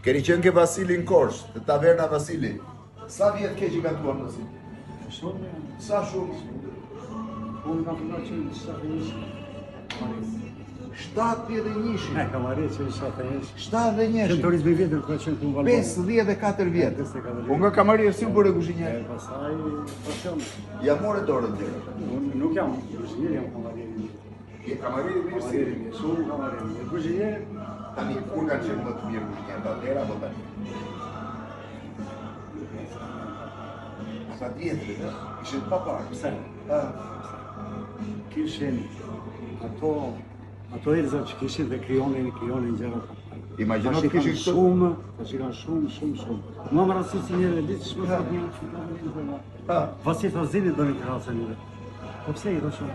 Keni qenë ke Vasili në Korçë, te taverna Vasili. Sa vjet ke që gatuan Vasili? Shumë. Sa shumë? Unë kam filluar që në 71. 71-shin. E, kamarier që në 71. 71-shin. Që në turizmi vjetër, ka qenë këtu në Valbonë. 54 vjet. 54 Po nga kamarier si u bëre kuzhinier? E, pastaj, pasion. Ia more dorën gjëra. Unë nuk jam kuzhinier, jam kamarier i mirë. Je kamarier i mirë si? Kamarier i mirë, shumë kamarier i mirë. Kuzhinier, Tani, kur kanë qenë më të mirë kuzhinierët, atëherë apo tani? Ata të vjetrit, ë? Ishin të paparë. pse? Ë, Kishin ato ato erëza që kishin dhe krijonin, krijonin gjëra të paparë. Imagjino Tash të i kanë kishin këto- shumë, tash i kanë shumë, shumë, shumë. Mua më rasti si njërë e ditë, shmë thotë një që ka vënë të Ha. Vasi tha zini do një krasën një. Po pse i thashë?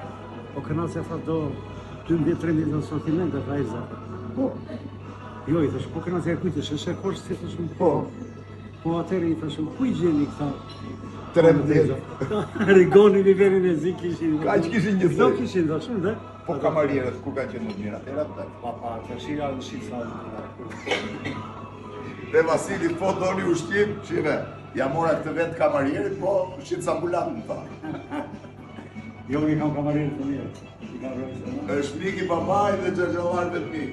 Po kënaqja tha do 12-13 asortimente tha erëza. Po, Jo, i thashë, po kënaqja e kujt është, është e Korçës, i thashë. Po. Po atëherë i thashë, ku i gjeni këta? 13. Rigoni biberin e zi kishin. Kaq kishin gjithsej. Këto kishin, thashë, dhe? Po kamarierët kur kanë qenë më të mirë atëherë apo tani? Pa, pa, tash i kanë shit sa. Dhe Vasili po doni ushqim, shive, ja mora këtë vend kamarierit, po shit ambulant më tha. Jo, unë i kam kamarierë të mirë. I kam rojë Është mik i babait dhe xhaxhallarëve të mi.